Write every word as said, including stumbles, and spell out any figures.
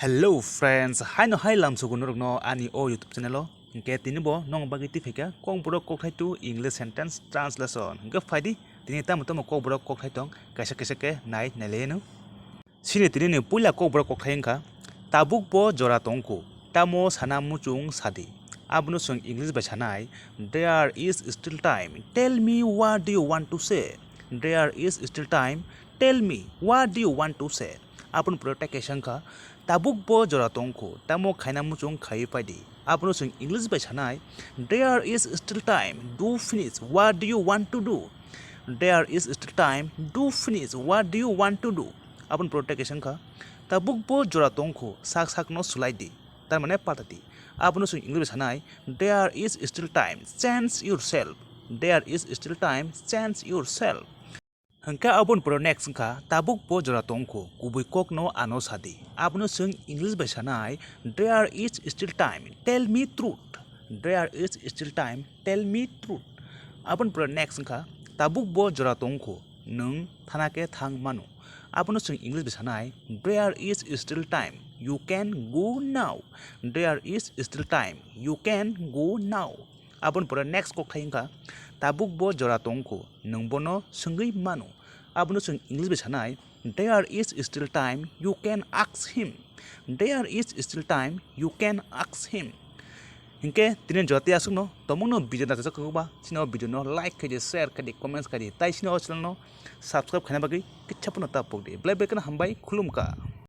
Hello friends, haino hai lamsogo norokno ani o YouTube channel o. Hinkhe tini bo nong bagwi twi phaikha Kokborok Kokthai two English Sentence Translation. Hinkhe phaidi tini tamo tamo Kokborok Kokthai tong kaisa kaisa khe nai nailaiano. Chini tini ni puila Kokborok Kokthai wngkha, tabuk bo jora tongkhu, tamo sana muchung sadi. Abono chwng English bai sanai, "There is still time. Tell me what do you want to say? There is still time. Tell me what do you want to say?" Aboni pore tei kaisa wngkha, tabuk bo jora tongkhu, tamo khaina muchung khaiwi phaidi. Abono chwng English bai sanai, "There is still time. Do finish. What do you want to do? There is still time. Do finish. What do you want to do?" Aboni pore tei kaisa wngkha, tabuk bo jora tongkhu, sak sakno swlai di. Tar mane palta di. Abono chwng English bai sanai, "There is still time. Change yourself. There is still time. Change yourself." Hinkhe aboni pore next wngkha, tabuk bo jora tongkhu, kubui kokno ano sadi. Abono chwng English bai sanai, "There is still time. Tell me truth. There is still time. Tell me truth." Aboni pore next wngkha, tabuk bo jora tongkhu, nwng thana khe thang mano. Abono chwng English bai sanai, "There is still time. You can go now. There is still time. You can go now." Aboni pore next kokthai wngkha, tabuk bo jora tongkhu, nwng bono swngwi mano. Abono chwng English bai sanai, "There is still time, you can ask him. There is still time, you can ask him." Hinkhe tini jora tei aswkno, tomungno video naithok kwrwkba, chini o video no like khaidi, share khaidi, comments khaidi, tai chini o channel no subscribe khaina bagwi kitsa phano ta pokdi. Belai belai kheno hambai, khulumkha.